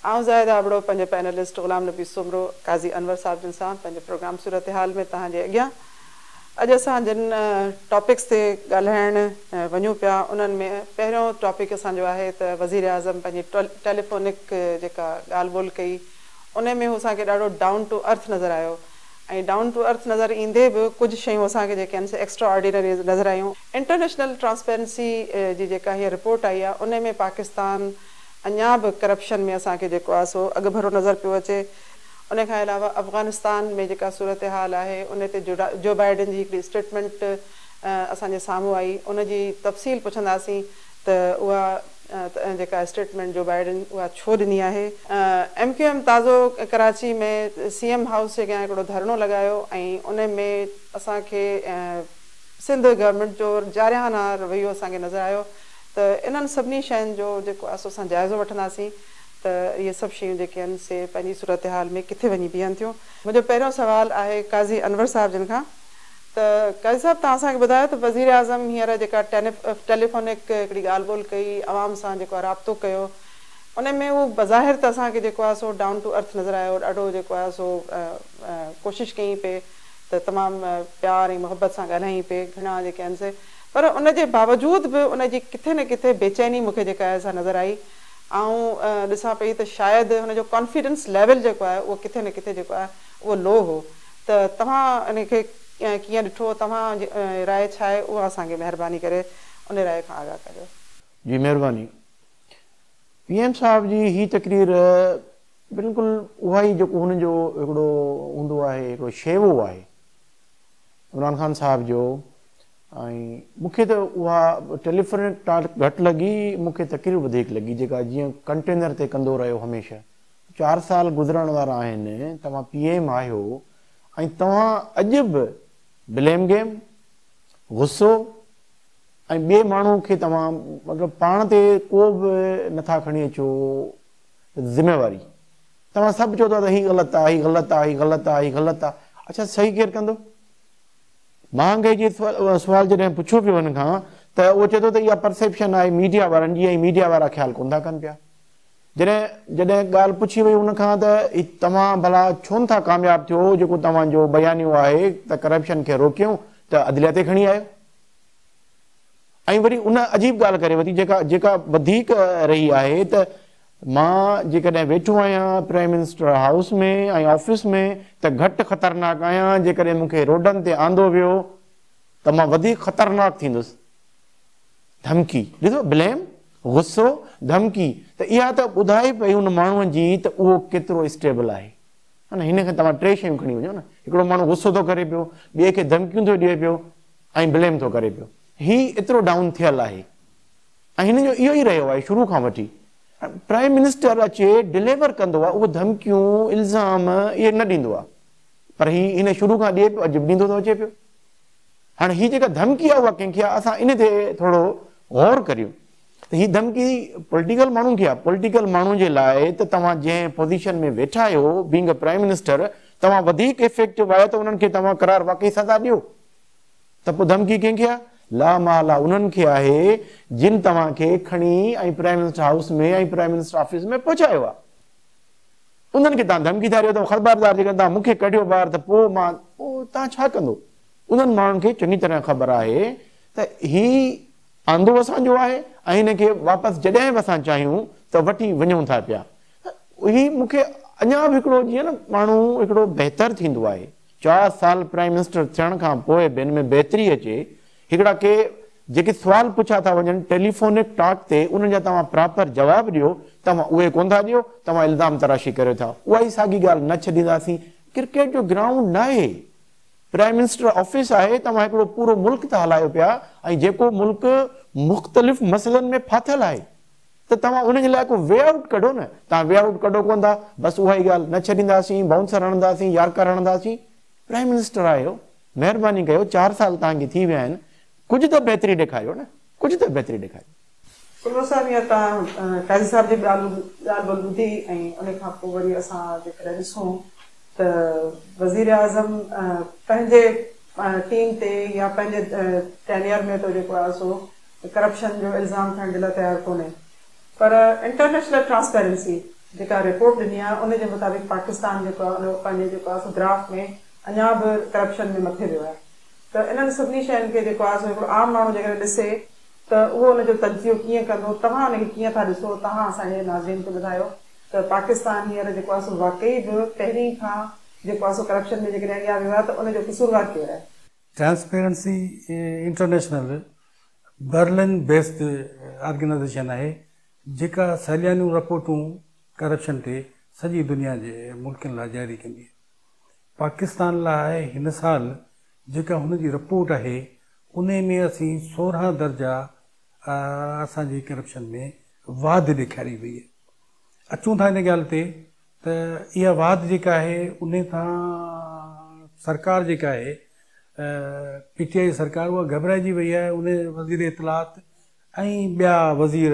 آئون زاهده ابڙو پنهنجي پينلسٽ غلام نبي سومرو، قاضي انور صاحب جن سان پنهنجي پروگرام صورتحال ۾ توهان جي اڳيان اڄ اسان جن ٽاپڪس تي ڳالهائڻ وڃون پيا، انهن ۾ پهريون ٽاپڪ اسان جو آهي ته وزيراعظم پنهنجي ٽيليفونڪ جيڪا ڳالهه ٻولهه ڪئي، ان ۾ هو اسان کي ڏاڍو ڊائون ٽو ارٿ نظر آيو ۽ ڊائون ٽو ارٿ نظر ايندي به ڪجهه شيون اسان کي جيڪي آهن سي ايڪسٽرا آرڊينري نظر آيون. انٽرنيشنل ٽرانسپيرنسي جي جيڪا هينئر رپورٽ آئي آهي، ان ۾ پاڪستان اڃا به ڪرپشن ۾ اسان کي جيڪو آهي سو اڳڀرو نظر پيو اچي. ان کان علاوه افغانستان ۾ جيڪا صورتحال آهي، ان تي جو بائيڊن جي هڪڙي اسٽيٽمينٽ اسان جي سامهون آئي، ان جي تفصيل پڇنداسين ته اها جيڪا اسٽيٽمينٽ جو بائيڊن اها ڇو ڏني آهي. ايم ڪيو ايم تازو ڪراچي ۾ سي ايم هائوس جي اڳيان هڪڙو ڌرڻو لڳايو ۽ ان ۾ اسان کي سنڌ گورنمينٽ جو جارحانه رويو اسان کي نظر آيو ته انهن سڀني شين جو جيڪو آهي سو اسان جائزو وٺنداسين ته اهي سڀ شيون جيڪي آهن سي پنهنجي صورتحال ۾ ڪٿي وڃي بيهن ٿيون. منهنجو پهريون سوال آهي قاضي انور صاحب جن کان ته قاضي صاحب، توهان اسان کي ٻڌايو ته وزيراعظم هينئر جيڪا ٽيليفونڪ هڪڙي ڳالهه ٻولهه ڪئي، عوام سان جيڪو آهي رابطو ڪيو، ان ۾ هو بظاهر ته اسان کي جيڪو آهي سو ڊائون ٽو ارٿ نظر آيو، ڏاڍو جيڪو آهي سو ڪوشش ڪيائين پئي ته تمام پيار ۽ محبت سان ڳالهايائين پئي، گهڻا جيڪي آهن سي، پر ان جي باوجود به ان جي ڪٿي نه ڪٿي بيچيني مون کي جيڪا آهي سا نظر آئي. آئون ڏسان پئي ته شايد هن جو ڪانفيڊنس ليول جيڪو آهي اهو ڪٿي نه ڪٿي جيڪو آهي اهو لو هو، ته توهان ان کي ڪيئن ڏٺو، توهان جي راء ڇا آهي، اها اسان کي مهرباني ڪري ان راء کان آگاهه ڪريو. جي مهرباني. پي ايم صاحب جي هي تقرير بلڪل اها ئي جيڪو هن جو هڪڙو هوندو آهي، هڪڙو شيوو آهي عمران خان صاحب جو، ۽ مون کي ته اها ٽيليفونڪ ٽاڪ گهٽ لڳي، مون کي تقرير وڌيڪ لڳي جيڪا جيئن ڪنٽينر تي ڪندو رهيو هميشه. 4 سال گذرڻ وارا آهن، توهان پي ايم آهيو ۽ توهان اڄ به بليم گيم، غصو ۽ ٻئي ماڻهو کي توهان مطلب پاڻ تي ڪو به نٿا کڻي اچو ذميواري. توهان سڀ چئو ٿا ته هي غلط آ، هي غلط آ، هي غلط آ، هي غلط آ. اڇا صحيح ڪير ڪندو؟ مهانگائي جي سوال جڏهن پڇيو پيو هن کان ته اهو چئي ٿو ته اها پرسيپشن آهي ميڊيا وارن جي ۽ ميڊيا وارا خيال ڪونه ٿا ڪن پيا. جڏهن جڏهن ڳالهه پڇي وئي ان کان ته توهان ڀلا ڇو نه ٿا ڪامياب ٿيو جيڪو توهان جو بيانيو آهي ته ڪرپشن کي روڪيون ته عدليه تي کڻي آيو ۽ وري ان عجيب ڳالهه ڪري ورتي جيڪا جيڪا وڌيڪ رهي آهي ته مان جيڪڏهن ويٺو آهيان پرائم منسٽر هائوس ۾ ۽ آفيس ۾ ته گهٽ خطرناڪ آهيان، جيڪڏهن مون کي روڊن تي آندو ويو ته مان وڌيڪ خطرناڪ ٿيندس. ڌمڪي، ڏسو بليم، غصو، ڌمڪي ته اها ته ٻڌائي پئي ان ماڻهوء جي ته اهو ڪيترو اسٽيبل آهي. ها نه، هن کان توهان ٽي شيون کڻي وڃو نه، هڪڙو ماڻهو غصو ٿو ڪري پيو، ٻئي کي ڌمڪيون ٿو ڏئي پيو ۽ بليم ٿو ڪري پيو. هي ايترو ڊائون ٿيل آهي. ۽ هن جو اهو ئي رهيو آهي شروع کان وٺي. پرائم منسٽر اچي ڊليور ڪندو آهي، اهو ڌمڪيون، الزام اهي نه ڏيندو آهي. پر هي هن شروع کان ڏئي پيو، اڄ به ڏيندو ٿو اچي پيو. هاڻي هي جيڪا ڌمڪي آهي اها ڪنهن کي آهي، اسان ان تي ٿورو غور ڪريون ته هي ڌمڪي پوليٽيڪل ماڻهن کي آهي. پوليٽيڪل ماڻهن جي لاء ته توهان جنهن پوزيشن ۾ ويٺا آهيو بينگ ا پرائم منسٽر، توهان وڌيڪ افيڪٽو آهيو ته انهن کي توهان قرار واقعي سزا ڏيو. ته پوء ڌمڪي ڪنهن کي آهي؟ لامحاله انهن کي آهي جن توهان کي کڻي ۽ prime minister house ۾ ۽ prime minister office ۾ پهچايو آهي. انهن کي توهان ڌمڪي ٿا ڏيو ته خبردار جيڪڏهن توهان مون کي ڪڍيو ٻاهر ته پوء مان پوء توهان ڇا ڪندو؟ انهن ماڻهن کي چڱي طرح خبر آهي ته هي آندو اسان جو آهي ۽ هن کي واپس جڏهن به اسان چاهيون ته وٺي وڃون ٿا پيا. هي مون کي اڃا به هڪڙو جيئن نه ماڻهو هڪڙو بهتر ٿيندو آهي. 4 سال پرائم منسٽر ٿيڻ کان پوء به هن ۾ بهتري اچي، هڪڙا ڪي جيڪي سوال پڇيا ٿا وڃن ٽيليفونڪ ٽاڪ تي انهن جا توهان پراپر جواب ڏيو، توهان اهي ڪونه ٿا ڏيو، توهان الزام تراشي ڪريو ٿا، اها ئي ساڳي ڳالهه نه ڇڏينداسين، ڪرڪيٽ جو گرائونڊ ناهي، پرائم منسٽر آفيس آهي، توهان هڪڙو پورو ملڪ ٿا هلايو پيا ۽ جيڪو ملڪ مختلف مسئلن ۾ ڦاٿل آهي. ته توهان ان جي لاء ڪو وي آئوٽ ڪڍو نه، توهان وي آئوٽ ڪڍو ڪونه ٿا، بس اها ئي ڳالهه، نه ڇڏينداسين، بائونسر هڻنداسين، يارڪر هڻنداسين، پرائم منسٽر آهيو، مهرباني ڪيو، 4 سال توهان کي ٿي ويا آهن، ڪجهه ته بهتري ڏيکاريو نه، ڪجهه ته بهتري ڏيکاريو. سومرو صاحب هينئر توهان قاضي صاحب جي ڳالهه ٻولهه ٻڌي ۽ ان کان پوء وري اسان جيڪڏهن ڏسون ته وزيراعظم پنهنجي ٽيم تي يا پنهنجي ٽينيئر ۾ ته جيڪو آهي سو ڪرپشن جو الزام کڻڻ جي لاء تيار ڪونهي پر انٽرنيشنل ٽرانسپيرنسي جيڪا رپورٽ ڏني آهي ان جي مطابق پاڪستان جيڪو آهي ان پنهنجي جيڪو آهي سو گراف ۾ اڃا به ڪرپشن ۾ مٿي ويو آهي ته انهن سڀني شين کي جيڪو آهي سو هڪڙو عام ماڻهو جيڪڏهن ڏسي ته اهو ان جو تجزيو ڪيئن ڪندو توهان ان کي ڪيئن ٿا ڏسو توهان اسان جي ناظرين کي ٻڌايو ته پاڪستان هينئر جيڪو آهي سو واقعي به پهرين کان جيڪو آهي سو ڪرپشن ۾ جيڪڏهن اڳيان ويو آهي ته ان جو قصوروار ڪير آهي؟ Transparency international Berlin based organisation آهي جيڪا ساليانيون رپورٽون ڪرپشن تي سڄي دنيا جي ملڪن لاء جاري ڪندي آهي. پاڪستان لاء هن سال جيڪا هن جي رپورٽ آهي انهي ۾ اسين 16 درجا اسان جي ڪرپشن ۾ واڌ ڏيکاري وئي آهي. اچون ٿا ان ڳالهه تي ته اها واڌ جيڪا آهي انهي تان سرڪار جيڪا آهي پي ٽي آء سرڪار اها گهٻرائجي وئي آهي انهي وزير اطلاعات ۽ ٻيا وزير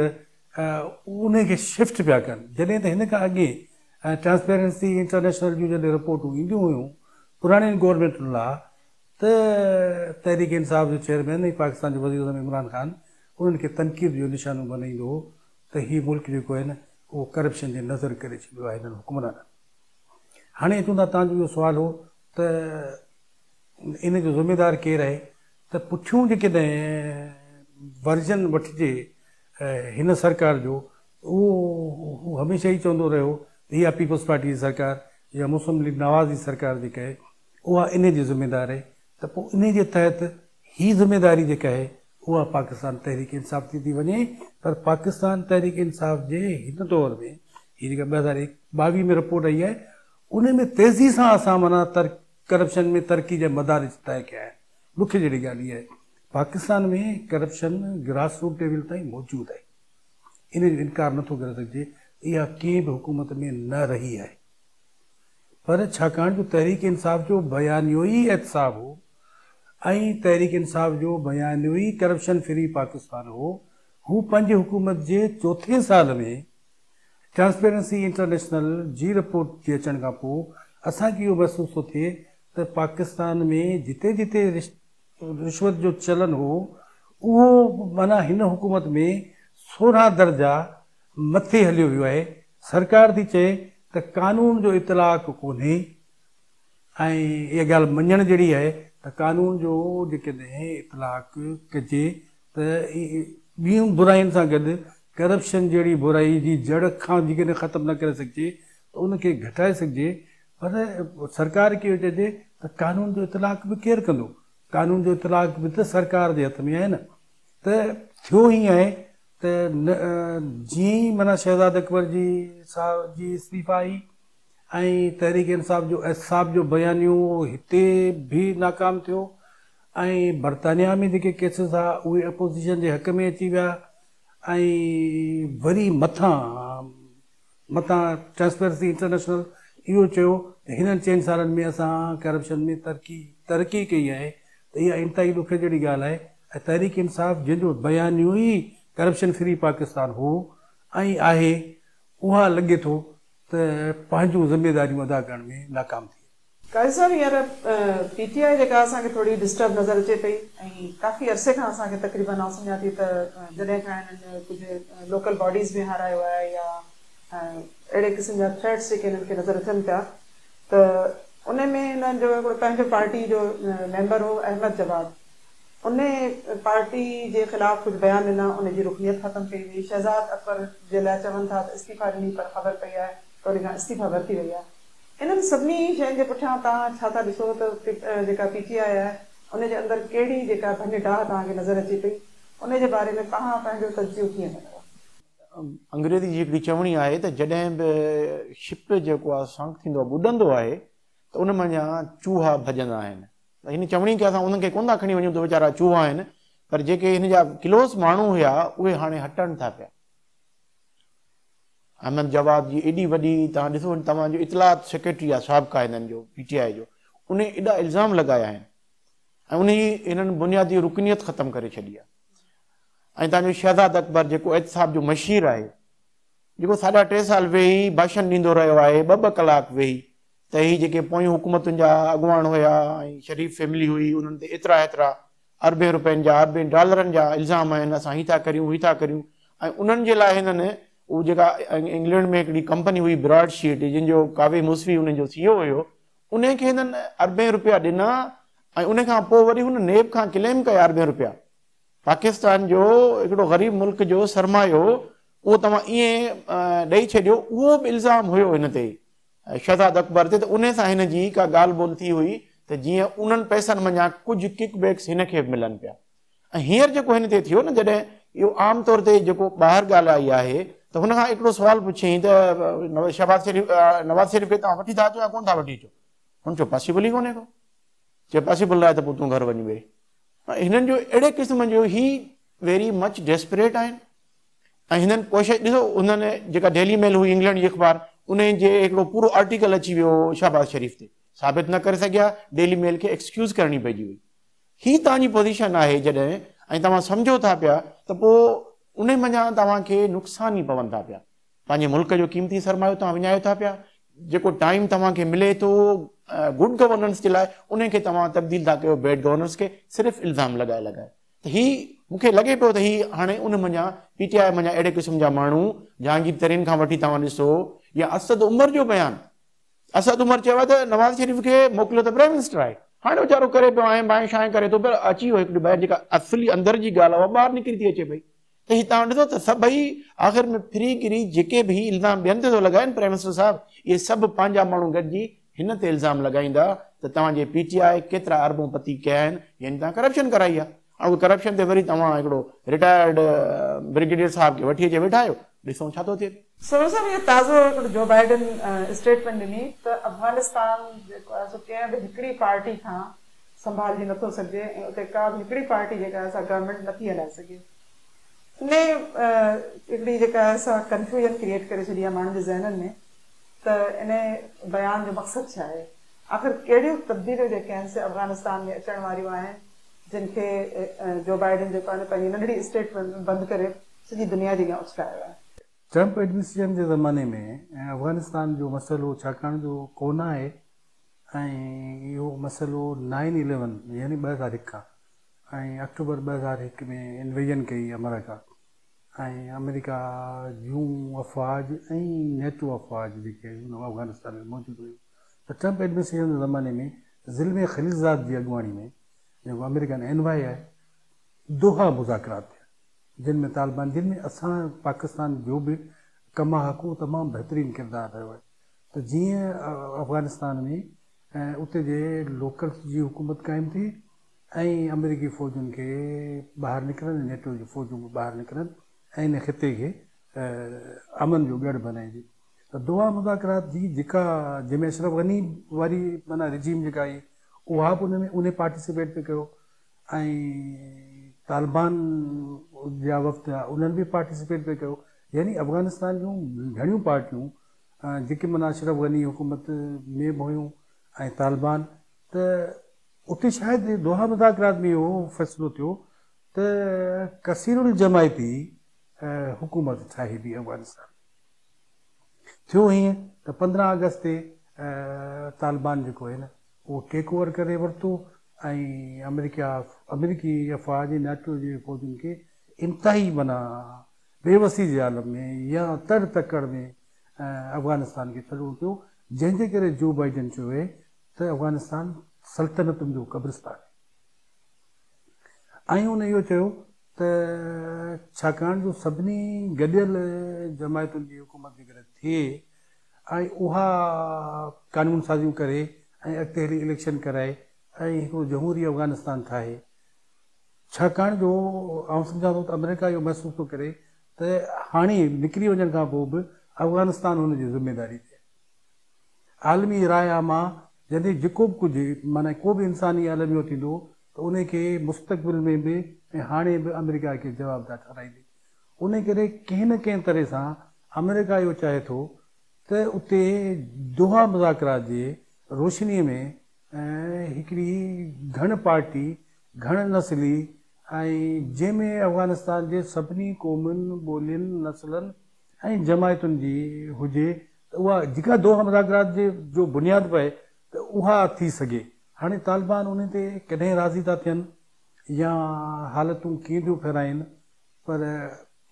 انهي کي شفٽ پيا ڪن جڏهن ته هن کان اڳي ٽرانسپيرنسي انٽرنيشنل جون جڏهن رپورٽون اينديون هيون پراڻين گورنمينٽن لا ته تحريڪ انصاف جو چيئرمين ۽ پاڪستان جو وزيراعظم عمران خان انهن کي تنقيد جو نشانو بنائيندو هو ته هي ملڪ جيڪو آهي نه اهو ڪرپشن جي نذر ڪري ڇڏيو آهي هنن حڪمرانن. هاڻي اچون ٿا توهان جو اهو سوال هو ته ان جو ذميدار ڪير آهي ته پٺيون جيڪڏهن ورجن وٺجي هن سرڪار جو ته اهو هو هميشه ئي چوندو رهيو ته اها پيپلز پارٽي جي سرڪار يا مسلم ليگ نواز جي سرڪار جيڪا آهي اها انهي جي ذميدار آهي ته پوء انهي جي تحت هي ذميداري جيڪا آهي اها پاڪستان تحريڪ انصاف تي ٿي وڃي پر پاڪستان تحريڪ انصاف جي هن دور ۾ هي جيڪا 2022 ۾ رپورٽ آئي آهي انهي ۾ تيزي سان اسان معنيٰ ڪرپشن ۾ ترقي جا مدارج طئي ڪيا آهن ڏک جهڙي ڳالهه اها آهي Pakistan ۾ corruption grass root level تائين موجود آهي ان جو انڪار نٿو ڪري سگهجي اها ڪنهن به حڪومت ۾ نه رهي آهي پر ڇاڪاڻ جو تحريڪ انصاف جو بيانيو ئي احتساب هو ۽ تحريڪ انصاف جو بيانيو ئي ڪرپشن فري پاڪستان هو، هو پنهنجي حڪومت جي چوٿين سال ۾ ٽرانسپيرنسي انٽرنيشنل جي رپورٽ جي اچڻ کان پوء اسان کي اهو محسوس ٿو ٿئي ته پاڪستان ۾ جتي جتي رشوت جو چلن هو اهو معنيٰ هن حڪومت ۾ 16 درجا مٿي هليو ويو آهي، سرڪار ٿي چئي ته قانون جو اطلاق ڪونهي ۽ اها ڳالهه مڃڻ جهڙي آهي ته قانون جو جيڪڏهن اطلاق ڪجي ته ٻين براين سان گڏ ڪرپشن جهڙي برائي جي جڙ کان جيڪڏهن ختم نه ڪري سگهجي ته ان کي گهٽائي سگهجي پر سرڪار کي اهو چئجي ته قانون جو اطلاق به ڪير ڪندو؟ قانون جو اطلاق به ته سرڪار جي هٿ ۾ آهي نه ته ٿيو هيئن آهي ته جيئن ئي معنيٰ شهزاد اڪبر جي صاحب جي استعيفا آئي ۽ تحريڪ انصاف جو احتساب جو بيانيو هتي به ناڪام ٿيو ۽ برطانيا ۾ جيڪي ڪيسز ها اهي اپوزيشن جي حق ۾ اچي ويا ۽ وري مٿان متان ٽرانسپيرنسي انٽرنيشنل اهو چيو ته هنن چئن سالن ۾ اسان ڪرپشن ۾ ترقي ترقي ڪئي آهي ته اها انتهائي ڏک جهڙي ڳالهه آهي ۽ تحريڪ انصاف جنهن جو بيانيو ئي ڪرپشن فري پاڪستان هو ۽ آهي اها لڳي ٿو ته پنهنجون ذميداريون ادا ڪرڻ ۾ ناڪام ٿي. قاضي صاحب هينئر پي ٽي آء جيڪا اسان کي ٿوري ڊسٽرب نظر اچي پئي ۽ ڪافي عرصي کان اسان کي تقريبن آئون سمجهان ٿي ته جڏهن کان هنن ڪجهه لوڪل باڊيز ۾ هارايو آهي يا اهڙي قسم جا ٿريٽس جيڪي هنن کي نظر اچن پيا ته ان ۾ هنن جو هڪڙو پنهنجو پارٽي جو ميمبر هو احمد جواد ان پارٽي جي خلاف ڪجهه بيان ڏنا ان جي رڪنيت ختم ڪئي وئي شهزاد اڪبر جي لاء چون ٿا ته استعيفا ڏني پر خبر پئي آهي ته ان کان استعيفا ورتي وئي آهي. انهن سڀني شين جي پٺيان توهان ڇا ٿا ڏسو ته جيڪا پي ٽي آء آهي ان جي اندر ڪهڙي جيڪا ڀڃ ڊاهه توهان کي نظر اچي پئي ان جي باري ۾ توهان پنهنجو تجزيو ڪيئن ڪندؤ؟ انگريزي جي هڪڙي چوڻي آهي ته جڏهن به شپ جيڪو آهي سنڪ ٿيندو آهي ٻڏندو آهي ته ان منجهان چوها ڀڄندا آهن ته هن چوڻي کي اسان انهن کي ڪونه ٿا کڻي وڃون ته ويچارا چوها آهن پر جيڪي هن جا ڪلوز ماڻهو هيا اهي هاڻي هٽن ٿا پيا. احمد جواد جي ايڏي وڏي توهان ڏسو توهان جو اطلاعات سيڪريٽري آهي سابقه هنن جو پي ٽي آء جو ان ايڏا الزام لڳايا آهن ۽ ان جي هنن بنيادي رڪنيت ختم ڪري ڇڏي آهي ۽ توهان جو شهزاد اڪبر جيڪو احتساب جو مشير آهي جيڪو ساڍا ٽي سال ويهي ڀاشڻ ڏيندو رهيو آهي ٻه ٻه ڪلاڪ ويهي ته هي جيڪي پويون حڪومتن جا اڳواڻ هيا ۽ شريف فيملي هئي انهن تي ايترا ايترا اربين روپين جا، اربين ڊالرن جا الزام آهن، اسان هي ٿا ڪريون، هي ٿا ڪريون ۽ انهن جي لاء هنن اهو جيڪا انگلينڊ ۾ هڪڙي ڪمپني هئي براڊ شيٽ جنهن جو ڪاوي موسوي ان جو سي او هيو، ان کي هنن اربين روپيا ڏنا ۽ ان کان پوء وري هن نيب کان ڪليم ڪيا اربين روپيا. پاڪستان جو هڪڙو غريب ملڪ جو سرمايو اهو توهان ائين ڏئي ڇڏيو، اهو به الزام هيو هن تي شهزاد اڪبر تي ته ان سان هن جي ڪا ڳالهه ٻولهه ٿي هئي ته جيئن انهن پئسن منجهان ڪجهه ڪڪ بيڪس هن کي به ملن پيا. ۽ هينئر جيڪو هن تي ٿيو نه جڏهن اهو عام طور تي جيڪو ٻاهر ڳالهه آئي آهي ته هن کان هڪڙو سوال پڇيائين ته شهباز شريف نواز شريف کي توهان وٺي ٿا اچو يا ڪونه ٿا وٺي اچو؟ هن چيو پاسيبل ئي ڪونهي ڪو. چيو پاسيبل ناهي ته پوء تون گهر وڃ ويهه. هنن جو اهڙي قسم جو هي ويري مچ ڊيسپريٽ آهن ۽ هنن ڪوشش ڏسو هنن جيڪا ڊيلي ميل هئي انگلينڊ جي اخبار ان جي هڪڙو پورو آرٽيڪل اچي ويو شهباز شريف تي ثابت نه ڪري سگهيا ڊيلي ميل کي ايڪسڪيوز ڪرڻي پئجي وئي. هي توهان جي پوزيشن آهي جڏهن ۽ توهان سمجهو ٿا پيا ته پوء انهي منجهان توهان کي نقصان ئي پون ٿا پيا. پنهنجي ملڪ جو قيمتي سرمايو توهان وڃايو ٿا پيا، جيڪو ٽائيم توهان کي ملي ٿو گڊ گورننس جي لاء انهي کي توهان تبديل ٿا ڪيو بيڊ گورننس کي صرف الزام لڳائي لڳائي ته هي مون کي لڳي پيو ته هي هاڻي ان منجهان پي ٽي آء منجهان اهڙي قسم جا ماڻهو جهانگير ترين کان وٺي توهان ڏسو يا اسد عمر جو بيان اسد عمر چيو آهي ته نواز شريف کي موڪليو ته پرائم منسٽر آهي هاڻي ويچارو ڪري پيو آئين بائين شائين ڪري ٿو پر اچي ويو هڪڙي بيان جيڪا اصلي اندر جي ڳالهه آهي اها ٻاهر نڪري ٿي اچي پئي ته هي توهان ڏسو ته سڀئي آخر ۾ ڦري گري جيڪي به هي الزام ٻين تي ٿو لڳائين پرائم منسٽر صاحب اهي سڀ پنهنجا ماڻهو گڏجي هن تي الزام لڳائيندا ته توهان جي پي ٽي آء ڪيترا اربون پتي ڪيا آهن يعني توهان ڪرپشن ڪرائي آهي هاڻي اهو ڪرپشن تي وري توهان هڪڙو رٽائرڊ برگيڊيئر صاحب کي وٺي اچي ويٺا آهيو ڏسون ڇا ٿو ٿئي. سرور صاحب اهو تازو هڪڙو جو بائيڊن اسٽيٽمينٽ ڏني ته افغانستان جيڪو آهي سو ڪنهن به هڪڙي پارٽي کان سنڀالجي نٿو سگهجي ۽ اتي ڪا به هڪڙي پارٽي جيڪا آهي سا گورنمينٽ نٿي هلائي سگهي انهي هڪڙي جيڪا آهي سا ڪنفيوزن ڪريئيٽ ڪري ڇڏي آهي ماڻهن جي ذهنن ۾ ته انهي بيان جو مقصد ڇا آهي آخر ڪهڙيون تبديليون جيڪي آهن سي افغانستان ۾ اچڻ واريون آهن جن کي جو بائيڊن جيڪو آهي پنهنجي ننڍڙي اسٽيٽمينٽ ۾ بند ڪري سڄي دنيا جي اڳيان اڇلايو آهي. ٽرمپ ايڊمنسٽريشن جي زماني ۾ افغانستان جو مسئلو ڇاڪاڻ جو ڪونه آهي ۽ اهو مسئلو نائن اليون يعني 2001 کان ۽ آڪٽوبر 2001 ۾ انويزن ڪئي آمريڪا ۽ آمريڪا جون افواج ۽ نيٽو افواج جيڪي آهن افغانستان ۾ موجود هيون ته ٽرمپ ايڊمنسٽريشن جي زماني ۾ زلمي خليل زاد جي اڳواڻي ۾ جيڪو آمريڪن انوائي آهي دوحا مذاڪرات ٿيا جن ۾ طالبان جن ۾ اسان پاڪستان جو به ڪما حقه تمام بهترين ڪردار رهيو آهي ته جيئن افغانستان ۾ اتي جي لوڪلز جي حڪومت قائم ٿئي ۽ آمريڪي فوجن کي ٻاهر نڪرن ۽ نيٽو جون فوجون به ٻاهر نڪرن ۽ ان خطي کي امن جو ڳڙهه بنائجي ته دوحا مذاڪرات جي جيڪا جنهن ۾ اشرف غني واري معنيٰ رجيم جيڪا آئي اها به ان ۾ انهي پارٽيسپيٽ پئي ڪيو ۽ طالبان جا وفد هئا انهن به پارٽيسپيٽ پئي ڪيو يعني افغانستان جون گهڻيون پارٽيون جيڪي معنيٰ اشرف غني حڪومت ۾ به هيون ۽ طالبان ته اتي شايد دوحا مذاڪرات ۾ اهو فيصلو ٿيو ته ڪثير الجماعتي حڪومت ٺاهبي افغانستان ۾. ٿيو هيئن ته 15 آگسٽ تي طالبان جيڪو آهي نه اهو ٽيڪ اوور ڪري ورتو ۽ آمريڪا آمريڪي افواج ۽ ناٽو جي فوجن کي انتهائي معنيٰ بي وسي جي عالم ۾ يا تڙ تڪڙ ۾ افغانستان کي ڇڏڻو پيو جنهن جي ڪري جو بائيڊن چيو آهي ته افغانستان سلطنتن جو قبرستان آهي ۽ ان اهو چيو ته ڇاڪاڻ جو سڀني گڏيل جماعتن جي حڪومت جيڪڏهن ٿئي ۽ اها قانون سازيون ڪري ۽ اڳتي هلي اليڪشن ڪرائي ۽ هڪڙو جمهوري افغانستان ٺاهي ڇاڪاڻ جو آئون سمجهان ٿو ته آمريڪا اهو محسوس ٿو ڪري ته هاڻي نڪري وڃڻ کان پوء به افغانستان هن جي ذميواري تي آهي. عالمي راء عامه جڏهن جيڪو به ڪجهه معنيٰ ڪو به انساني الميو ٿيندو ته انهي کي مستقبل ۾ به ۽ هاڻي به آمريڪا کي جوابده ٺهرائيندي. انهي ڪري ڪنهن نه ڪنهن طرح سان آمريڪا اهو چاهي ٿو ته اتي دوحا مذاڪرات جي روشني ۾ هڪڙي گهڻ پارٽي، گهڻ نسلي ۽ جنهن ۾ افغانستان جي سڀني قومن، ٻولين، نسلن ۽ جماعتن جي هجي ته اها جيڪا دوحا مذاڪرات جي جو بنياد پئي ته اها ٿي سگهي. هاڻي طالبان انهي تي ڪڏهن راضي ٿا ٿين يا حالتون ڪيئن ٿيون ڦيرائين پر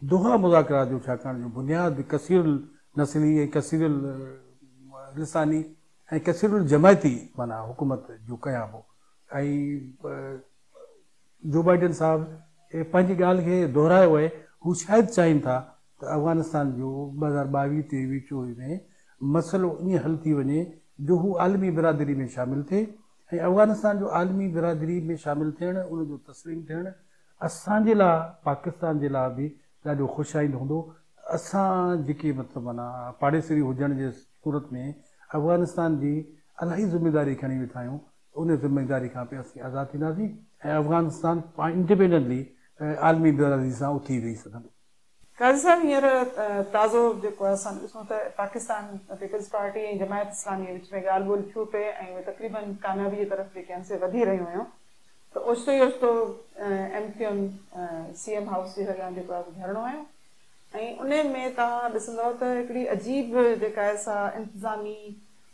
دوها مذاڪرات جو ڇاڪاڻ جو بنياد ڪثير النسلي ۽ ڪثير اللساني ۽ ڪثير الجماعتي معنيٰ حڪومت جو قيام هو ۽ جو بائيڊن صاحب پنهنجي ڳالهه کي دهرايو آهي، هو شايد چاهين ٿا ته افغانستان جو 2022، 23، 24 ۾ مسئلو ائين حل ٿي وڃي جو هو عالمي برادري ۾ شامل ٿئي ۽ افغانستان جو عالمي برادري ۾ شامل ٿيڻ، ان جو تسليم ٿيڻ اسان جي لاء پاڪستان جي لاء به ڏاڍو خوش آئند هوندو ته اسان جيڪي مطلب معنيٰ پاڙيسري هجڻ جي صورت ۾ افغانستان جي الاهي ذميداري کڻي ويٺا آهيون ته ان ذميداري کان به اسين آزاد ٿينداسين ۽ افغانستان انڊيپينڊنٽلي عالمي برادري سان اٿي ويهي سگهندو. قاضي صاحب هينئر تازو جيڪو آهي اسان ڏسون ته پاڪستان پيپلز پارٽي ۽ جماعت اسلامي جي وچ ۾ ڳالهه ٻولهه ٿيو پئي ۽ اهي تقريبن ڪاميابي جي طرف جيڪي آهن سي وڌي رهيون هيون ته اوچتو ئي اوچتو M Q M C M house جي اڳيان جيڪو آهي ڌرڻو هنيو ۽ انهي ۾ توهان ڏسندؤ ته هڪڙي عجيب جيڪا آهي سا انتظامي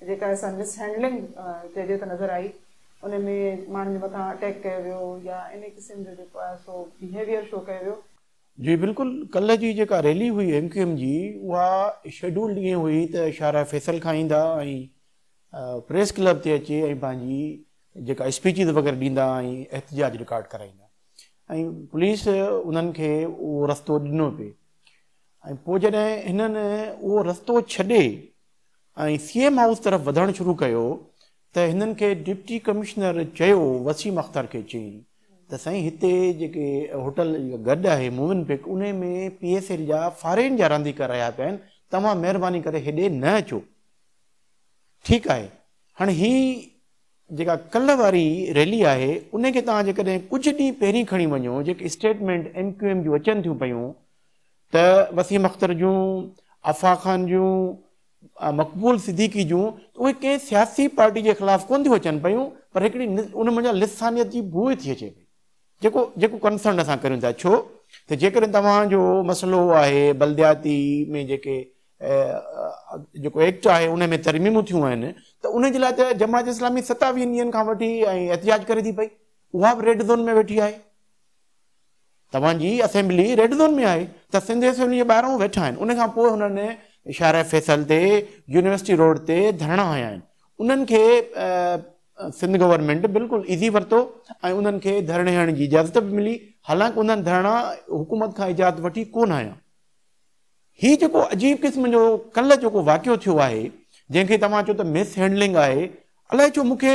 جيڪا آهي سا مس هينڊلنگ چئجي ته نظر آئي انهي ۾ ماڻهن جي مٿان اٽيڪ ڪيو ويو يا انهي قسم جو جيڪو آهي سو بيهيويئر شو ڪيو ويو. جي بلڪل ڪلهه جي جيڪا ريلي هئي ايم ڪيو ايم جي اها شيڊولڊ ائين هئي ته شارع فيصل کان ايندا ۽ پريس ڪلب تي اچي ۽ پنهنجي جيڪا اسپيچز وغيره ڏيندا ۽ احتجاج رڪارڊ ڪرائيندا ۽ پوليس انهن کي اهو رستو ڏنو پئي ۽ پوء جڏهن هنن اهو رستو ڇڏي ۽ سي ايم هائوس طرف وڌڻ شروع ڪيو ته هنن کي ڊپٽي ڪمشنر چيو وسيم اختر کي چيائين ته سائين هتي جيڪي هوٽل گڏ آهي موون پڪ انهي ۾ پي ايس ايل جا فارين جا رانديگر رهيا پيا آهن توهان مهرباني ڪري هيڏي نه اچو ٺيڪ آهي هاڻي هي جيڪا ڪلهه واري ريلي آهي انهي کي توهان جيڪڏهن ڪجهه ڏينهن پهرين کڻي وڃو جيڪي اسٽيٽمينٽ ايم ڪيو ايم جون اچن ٿيون پيون ته وسيم اختر جون، آفاق خان جون، مقبول صديقي جون ته اهي ڪنهن سياسي پارٽي جي خلاف ڪونه ٿيون اچن پيون پر هڪڙي ان منجهان لسانيت جي بوء ٿي اچي پئي جيڪو جيڪو ڪنسرن اسان ڪريون ٿا ڇو ته جيڪڏهن توهان جو مسئلو آهي بلدياتي ۾ جيڪي جيڪو ايڪٽ آهي ان ۾ ترميمون ٿيون آهن ته ان جي لاء ته جماعت اسلامي 27 ڏينهن کان وٺي ۽ احتجاج ڪري ٿي پئي اها به ريڊ زون ۾ ويٺي آهي توهان جي اسيمبلي ريڊ زون ۾ آهي ته سنڌ اسيمبلي جي ٻاهران ويٺا آهن ان کان پوء هنن شارع فيصل تي يونيورسٽي روڊ تي ڌرڻا هنيا آهن انهن کي سنڌ گورنمينٽ بلڪل ايزي ورتو ۽ انهن کي ڌرڻي هڻڻ جي اجازت به ملي حالانڪ انهن ڌرڻا حڪومت کان اجازت وٺي ڪونه هنيا هي جيڪو عجيب قسم جو ڪلهه جيڪو واقعو ٿيو آهي جنهن کي توهان چئو ته مس هينڊلنگ آهي الائي ڇو مون کي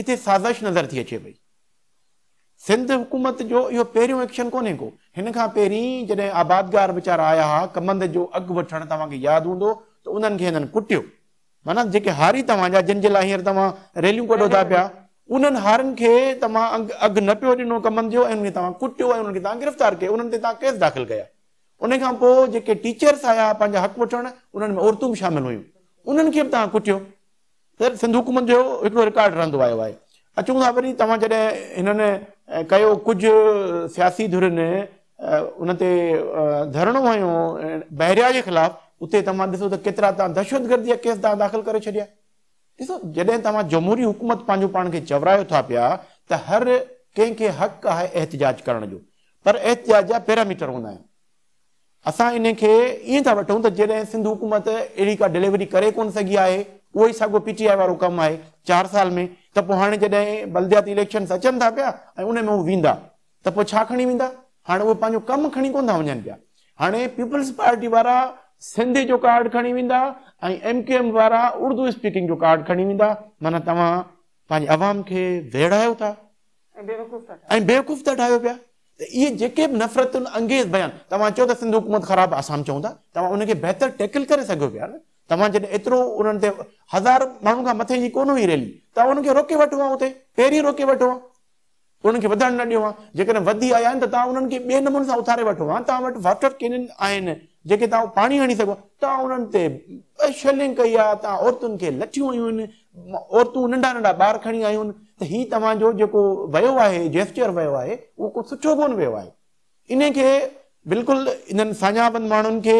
ڪٿي سازش نظر ٿي اچي پئي سنڌ حڪومت جو اهو پهريون ايڪشن ڪونهي ڪو. هن کان پهرين جڏهن آبادگار ويچارا آيا ها ڪمند جو اگهه وٺڻ توهان کي ياد هوندو ته انهن کي هنن ڪٽيو. معنيٰ جيڪي هاري توهان جا جن جي لاء هينئر توهان ريليون ڪڍو ٿا پيا انهن هارين کي توهان اگهه نه پيو ڏنو ڪمند جو ۽ انهن کي توهان ڪٽيو ۽ انهن کي توهان گرفتار ڪيو انهن تي توهان ڪيس داخل ڪيا. ان کان پوء جيڪي ٽيچرس آيا پنهنجا حق وٺڻ انهن ۾ عورتون به شامل هيون انهن کي به توهان ڪٽيو. ته سنڌ حڪومت جو هڪڙو رڪارڊ رهندو آيو آهي. اچون ٿا وري توهان جڏهن هنن ڪيو ڪجهه سياسي ڌرين ان تي ڌرڻو هنيو بحريا جي خلاف اتي توهان ڏسو ته ڪيترا توهان دهشتگردي جا ڪيس توهان داخل ڪري ڇڏيا. ڏسو جڏهن توهان جمهوري حڪومت پنهنجو پاڻ کي چورايو ٿا پيا ته هر ڪنهن کي حق آهي احتجاج ڪرڻ جو پر احتجاج جا پيراميٽر هوندا آهن. اسان انهي کي ائين ٿا وٺون ته جڏهن سنڌ حڪومت اهڙي ڪا ڊليوري ڪري ڪونه سگهي آهي، اهو ئي ساڳيو پي ٽي آء وارو ڪم آهي چار سال ۾ ته پوء هاڻي جڏهن بلدياتي اليڪشنز اچن ٿا پيا ۽ انهي ۾ هو ويندا ته پوء ڇا کڻي ويندا؟ هاڻي اهي پنهنجو ڪم کڻي ڪونه ٿا وڃن پيا. هاڻي پيپلز پارٽي وارا سنڌي جو ڪارڊ کڻي ويندا ۽ ايم ڪيو ايم وارا اردو اسپيڪنگ جو ڪارڊ کڻي ويندا معنيٰ توهان پنهنجي عوام کي ويڙهايو ٿا. ۽ بيوقوف ٿا ٺاهيو پيا ته اهي جيڪي به نفرتن انگيز بيان توهان چئو ته سنڌ حڪومت خراب آهي اسان به چئون ٿا توهان ان کي بهتر ٽيڪل ڪري سگهو پيا نه توهان جڏهن ايترو انهن تي هزار ماڻهن کان مٿي جي ڪونه هئي ريلي توهان انهن کي روڪي وٺو ها اتي پهرين روڪي وٺو ها انهن کي وڌڻ نه ڏيو ها جيڪڏهن وڌي آيا آهن ته توهان انهن کي ٻئي نموني سان اٿاري وٺو ها توهان وٽ واٽر ڪينن آهن جيڪي توهان پاڻي هڻي سگهو توهان انهن تي شيلنگ ڪئي آهي توهان عورتن کي لٺيون هنيون آهن عورتون ننڍا ننڍا ٻار کڻي آيون آهن ته هي توهان جو جيڪو ويو آهي جيسچر ويو آهي اهو ڪو سٺو ڪونه ويو آهي انهي کي بلڪل انهن ساڃاهه وند ماڻهن کي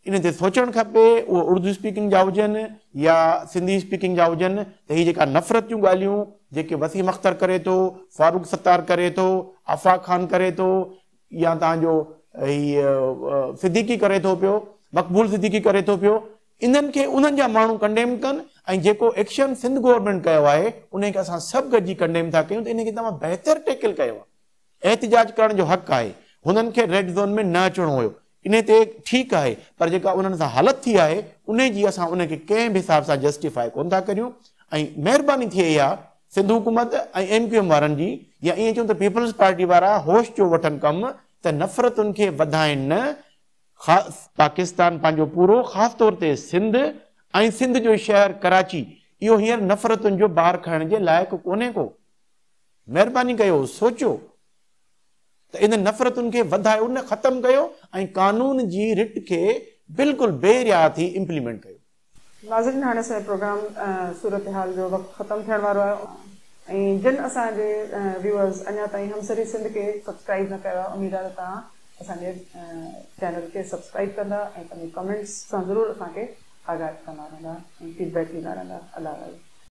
انهي تي سوچڻ کپي اهو اردو اسپيڪنگ جا هجن يا سنڌي اسپيڪنگ جا هجن ته هي جيڪا نفرت جون ڳالهيون جيڪي وسيم اختر ڪري ٿو فاروق ستار ڪري ٿو آفاق خان ڪري ٿو يا توهان جو هي صديقي ڪري ٿو پيو، مقبول صديقي ڪري ٿو پيو، انهن کي انهن جا ماڻهو ڪنڊيم ڪن ۽ جيڪو ايڪشن سنڌ گورنمينٽ ڪيو آهي انهي کي اسان سڀ گڏجي ڪنڊيم ٿا ڪيون ته انهي کي تمام بهتر ٽيڪل ڪيو آهي. احتجاج ڪرڻ جو حق آهي. هنن کي ريڊ زون ۾ نه اچڻو هيو انهي تي ٺيڪ آهي پر جيڪا انهن سان حالت ٿي آهي انهي جي اسان انهي کي ڪنهن به حساب سان جسٽيفائي ڪونه ٿا ڪريون ۽ مهرباني ٿئي اها سنڌ حڪومت ۽ ايم ڪيو ايم وارن جي يا ائين چئون ته پيپلز پارٽي وارا هوش جو وٺن ڪم ته نفرتن کي وڌائين نه. خاص پاڪستان پنهنجو پورو خاص طور تي سنڌ ۽ سنڌ جو شهر ڪراچي اهو هينئر نفرتن جو بار کڻڻ جي لائق ڪونهي ڪو. مهرباني ڪيو سوچيو ته انهن نفرتن کي وڌايو نه ختم ڪيو ۽ قانون جي رٽ کي بلڪل بي ريا ٿي امپليمينٽ ڪيو. ناظرين هاڻي اسان جي پروگرام صورتحال جو وقت ختم ٿيڻ وارو آهي ۽ جن اسان جي ويوئرز اڃا تائين همسري سنڌ کي سبسڪرائيب نه ڪيو آهي اميد آهي ته توهان اسان جي چينل کي سبسڪرائيب ڪندا ۽ پنهنجي ڪمينٽس سان ضرور اسان کي آگاهه ڪندا رهندا ۽ فيڊ بيڪ ڏيندا رهندا الله حافظ.